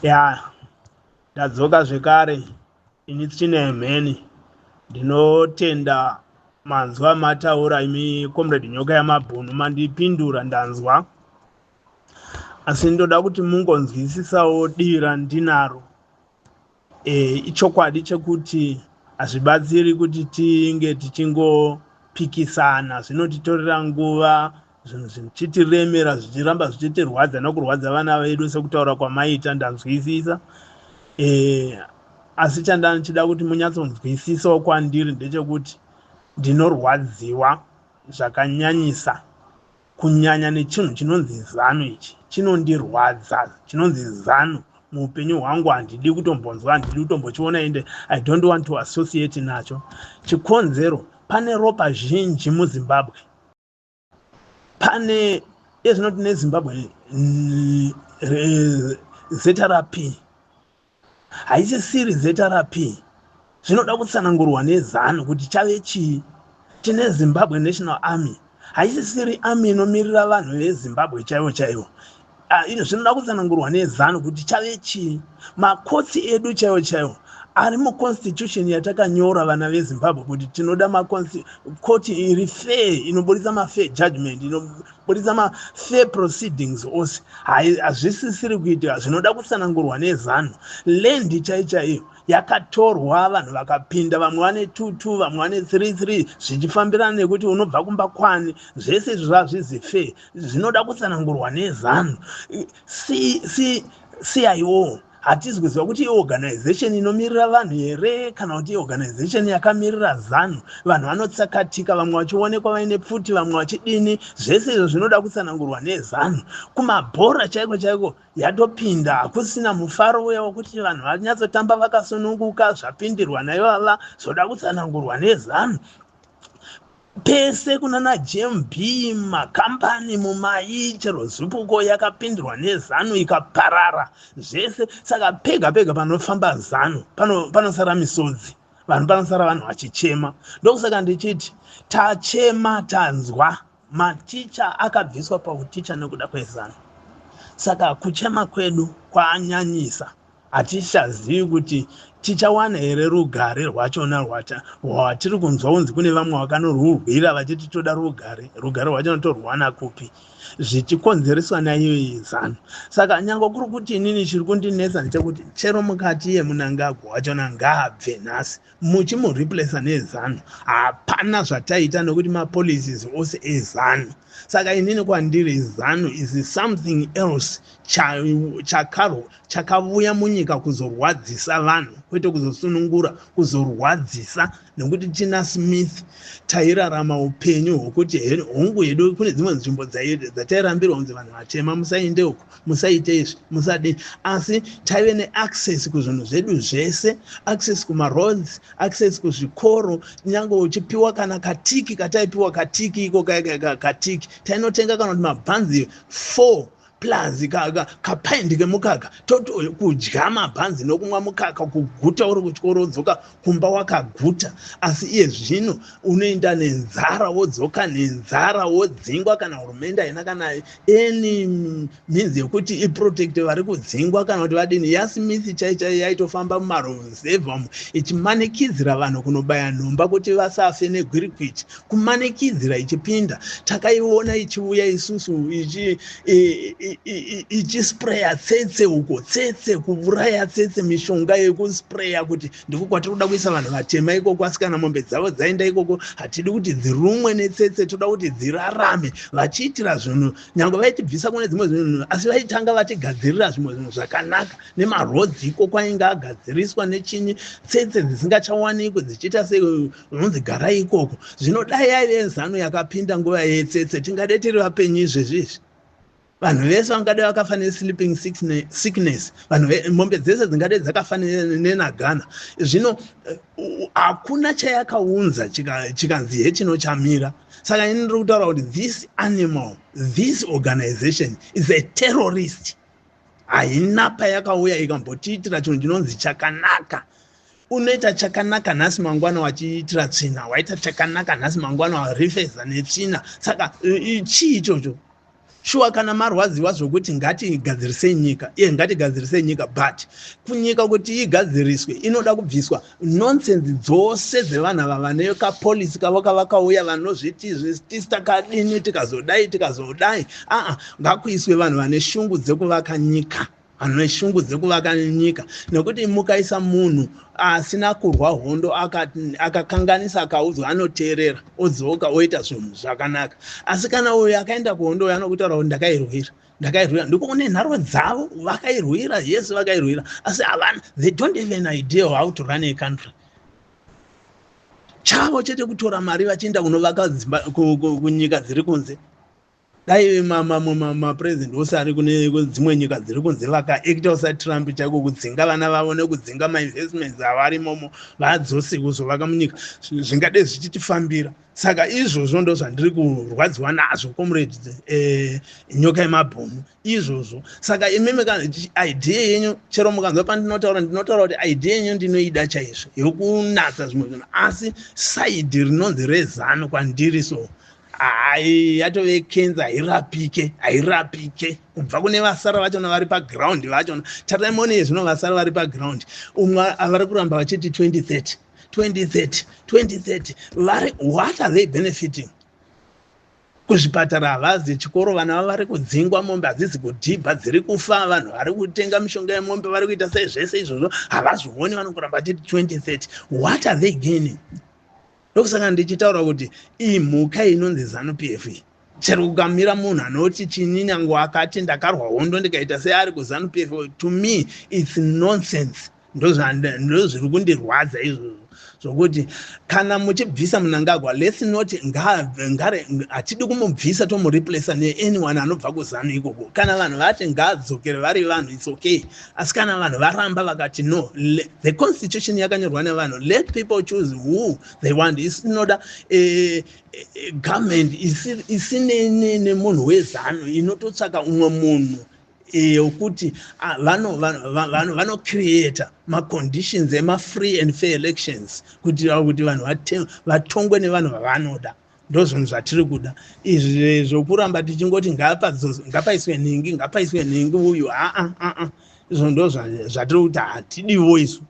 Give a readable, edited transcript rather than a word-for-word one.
Ya, ndadzoka zvekare ini tsvina yemheni. Ndinotenda manzwa mataura imi, Comrade Nyoka Yamabhunu. Mandipindura, ndanzwa, asi ndoda kuti mungonzwisisawo divi randinaro. Ichokwadi chekuti hazvibatsiri kuti tinge tichingopikisana. Zvinotitorera nguva, zvinhu zvichitiremera, zvichiramba zvichitirwadza nokurwadza vana vedu. Sekutaura kwamaita, ndanzwisisa. Asi chandanchida kuti munyatsonzwisisawo kwandiri ndechekuti ndinorwadziwa zvakanyanyisa, kunyanya nechinhu chinonzi ZANU. Ichi chinondirwadza, chinonzi ZANU. Muupenyu hwangu handidi kutombonzwa, handidi kutombochiona, ende I don't want to associate nacho. Chikonzero, pane ropa zhinji muZimbabwe. Pane ezvinoti neZimbabwe ZRP haisisiri ZRP. Zvinoda kutsanangurwa neZANU kuti chave chii. Tine Zimbabwe National Army, haisisiri army inomirira vanhu veZimbabwe chaivo chaivo. Zvinoda kutsanangurwa neZANU kuti chave chii. Macourts edu chaivo chaivo ari muconstitution yatakanyora vana veZimbabwe kuti tinoda makoti iri fair, inoburitsa mafair judgment, inoburitsa mafair proceedings ose, hazvisisiri kuitika. Zvinoda kutsanangurwa neZANU. Land chai chaiyo yakatorwa, vanhu vakapinda, vamwe vane 22, vamwe vane 33, zvichifambirana nekuti unobva kumba kwani. Zvese izvo zvazvizi fair, zvinoda kutsanangurwa neZANU. CIO hatisi kuziva kuti iorganization inomirira vanhu here kana kuti iorganization yakamirira ZANU. Vanhu vanotsakatika, vamwe vachionekwa vaine pfuti, vamwe vachidini. Zvese izvo zvinoda kutsanangurwa neZANU. Kumabhora chaiko chaiko yatopinda, hakusina mufaro uya wekuti vanhu vanyatsotamba vakasununguka. Zvapindirwa naivava, zvoda kutsanangurwa neZANU. Pese kunana GMB, makambani, mumai, chero ZUPCO yakapindirwa neZANU ikaparara zvese. Saka pega pega panofamba ZANU panosara misodzi, vanhu panosara vanhu vachichema. Ndokusaka ndichiti tachema, tanzwa. Maticha akabviswa pauticha nekuda kweZANU. Saka kuchema kwedu kwanyanyisa. Hatichazivi kuti tichawana here rugare rwachona rwatiri kunzwa kunzi kune vamwe vakanorwurwira vachiti toda rugare. Rugare rwachona torwana kupi, zvichikonzereswa naiyo ZANU? Saka nyange kuri kuti inini chiri kundinetsa ndechekuti chero mukati yeMnangagwa wachona ngaabve nhasi, muchimureplaca neZANU, hapana zvataita, nekuti mapolicies ose eZANU. Saka inini kwandiri ZANU is something else chakavuya munyika kuzorwadzisa vanhu, kwete kuzosunungura, kuzorwadzisa. Nekuti tina Smith tairarama upenyu hwokuti hongu hedu kune dzimwe nzvimbo dzatairambirwa kunzi vanhu vatema musainde uku, musaite izvi, musadini, asi taive neaccess kuzvinhu zvedu zvese, access kumaroads, access kuzvikoro. Nyange uchipiwa kana katiki, kataipiwa katiki iko katiki tainotenga kana kuti mabhanzi 4 plus kapaindi kemukaka, kudya mabhanzi nokumwa mukaka, kuguta uri kuchikoro, wodzoka kumba wakaguta. Asi iye zvino unoenda nenzara, wodzoka nenzara, wodzingwa. Kana hurumende haina kana any means yekuti iprotecte vari kudzingwa kana kuti vadini. YaSmith chai chai yaitofamba mumarozevha umu ichimanikidzira vanhu kunobaya nhomba kuti vasafe negwirikwiti, kumanikidzira ichipinda. Takaiona ichiuya isusu ichispreya tsetse uko, tsetse, kuuraya tsetse, mishonga yekuspreya kuti ndiko kwatiri kuda kuisa vanhu vatema ikoko, asi kana mombe dzavo dzaenda ikoko hatidi kuti dzirumwe netsetse, toda kuti dzirarame. Vachiitira zvinhu, nyange vaitibvisa kune dzimwe zvinhu, asi vaitanga vatigadzirira zvimwe zvinhu zvakanaka nemaroads ikoko ainge agadziriswa nechinyi, tsetse dzisingachawanikwe, dzichiita seunonzi garai ikoko. Zvino dai yaive ZANU yakapinda nguva yetsetse, tingade tiri vapenyu izvezvi izvi? Vanhu vese vangade vakafa nesleeping sickness, vanhu, mombe dzese dzingade dzakafa nenagana. Zvino hakuna chayakaunza chikanzi hechino chamira. Saka ini ndiri kutaura kuti this animal, this organization is a terrorist. Haina payakauya ikambotiitira chinhu chinonzi chakanaka. Unoita chakanaka nhasi, mangwana wachiitira tsvina. Waita chakanaka nhasi, mangwana warifeza netsvina. Saka chii ichocho? Shuwa, kana marwadziwa zvokuti ngatigadzirisei nyika, iye ngatigadzirisei nyika, but kunyika kuti igadziriswe inoda kubviswa nonsense dzose dzevanhu ava vane kapolicy kavo kavakauya, vanozviti tisi takadini, tikazodai, tikazodai. Aa, ngakuiswe vanhu vane shungu dzekuvaka nyika, vanhu veshungu dzekuvaka nyika, nekuti mukaisa munhu asina kurwa hondo, akakanganisa, akaudzwa, anoteerera, odzoka, oita zvinhu zvakanaka. Asi kana uyo akaenda kuhondo, uyo anokutaura kuti ndakairwira, ndakairwira, ndiko kune nharo dzavo. Vakairwira, yes, vakairwira, asi havana, they don't have an idea how to run a country. Chavo chete kutora mari vachienda kunovaka dzimba kunyika dziri kunze. Dai mapurezidendi ose ari kune dzimwe nyika dziri kunze vakaacta saTrump chaiko, kudzinga vana vavo nekudzinga mainvestments avo ari imomo, vadzose kuzovaka munyika, zvingade zvichitifambira. Saka izvozvo ndo zvandiri kurwadziwa nazvo, Comrade Nyoka Yemabhunu, izvozvo. Saka imimi, idea yenyu, chero mukanzwa pandinotaura, ndinotaura kuti idea yenyu ndinoida chaizvo, yokunatsa zvimwe zvinhu, asi side rinonzi reZANU kwandiri so hai, yatove kenza, hairapike, hairapike. Kubva kune vasara vachona vari paground vachona, tataimone zvino, vasara vari paground umwe vari kuramba vachiti 2030, 2030, 2030. Vari, what are they benefiting? Kuzvipatara havazi, chikoro vana vari kudzingwa, mombe hadzisi kudhibha, dziri kufa, vanhu vari kutenga mishonga yemombe vari kuita sei, zvese izvozvo havazvioni, vanongoramba vachiti 2030. What are they gaining? Ndokusaka ndichitaura kuti imhuka inonzi ZANU PF iyi. Chero kukamira munhu anoti chini, nyange akati ndakarwa hondo ndikaita seari kuZANU PF, to me it's nonsense. Ndozviri kundirwadza izvozvo, zvokuti kana muchibvisa Mnangagwa, let's not, ngare hatidi kumubvisa tomureplaca neanyone anobva kuZANU ikoko. Kana vanhu vati ngaadzokere vari vanhu, it's okay. Asi kana vanhu varamba vakati no, the constitution yakanyorwa nevanhu, let people choose who they want. Isinoda government isinei nemunhu weZANU, inototsvaka umwe munhu yokuti vanocreata maconditions emafree and fair elections kuitira kuti vanhu vatongwe nevanhu vavanoda. Ndo zvinhu zvatiri kuda izvi. Zvokuramba tichingoti ngapaiswe nhingi, ngapaiswe nhingi uyu, aa, aa, izvo ndo zvatiri kuti hatidiwo isu.